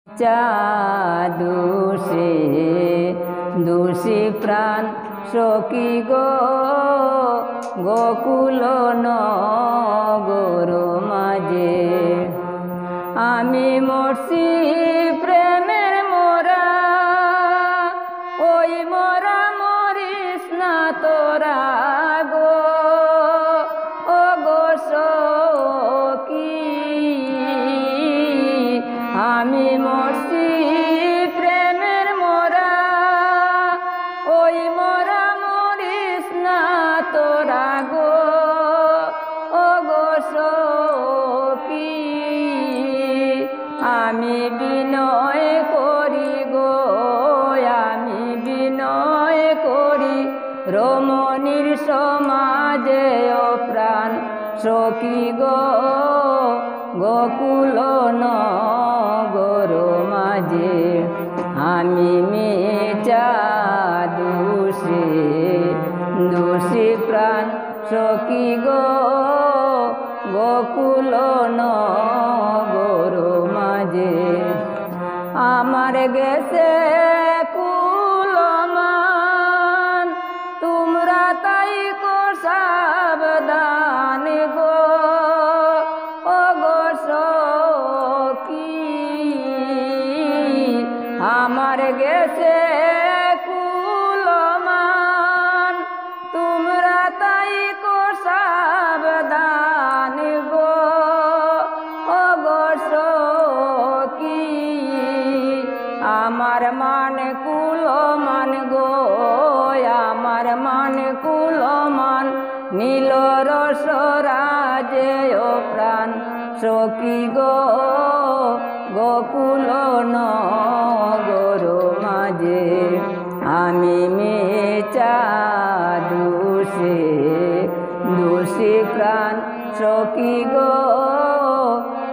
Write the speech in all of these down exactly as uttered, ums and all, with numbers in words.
চা দোষে দোষী প্রাণ সখী গো, গোকুল নগর মাঝে। আমি মরছি প্রেমের মরা, ওই মরা মরিস না তোরা গো, ও গো সখী। আমি মরছি প্রেমের মরা, ওই মরা মরিস না তোরা গো, ও গো সখী। আমি বিনয় করি গো, আমি বিনয় করি রমণীর সমাজে ও প্রাণ সখী গো, গোকুল নগর মাঝে। আমি মিছা দোষে দোষী প্রাণ সখী গো, গোকুল নগর মাঝে। আমার গেছে কুলমান, তোমরা তাই কো সাবধান গো, ও গো সখী। আমার গেছে কুলমান, তোমরা তাই কো সাবধান গো, ও গো সখী। আমার মান কুলমান গো, আমার মান কুলমান, নীল রস রাজে ও প্রাণ সখী গো, গোকুল নগর মাঝে। আমি মিছা দোষে দোষী প্রাণ সখী গো,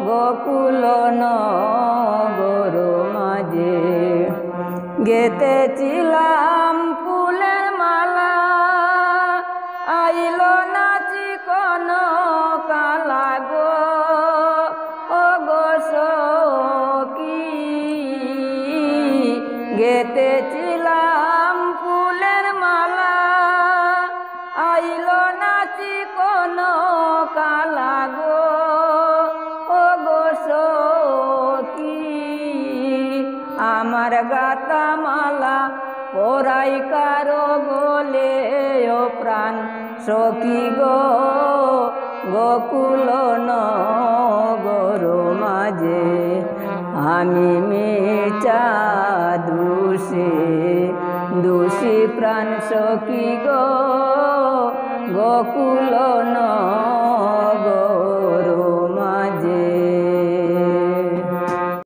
গোকুল নগর মাঝে। গেতেছিলাম ফুলের মালা, আইল না চিকন কালা গো, ও গো সখী। গেতেছিলাম ফুলের মালা, আইল না চিকন কালা গো, ও গো সখী। আমার গাতা মালা পরাই কারো গলে ও প্রাণ সখী গো, গোকুল নগর মাঝে। আমি মিছা দোষে দোষী প্রাণ সখী গো, গোকুল ন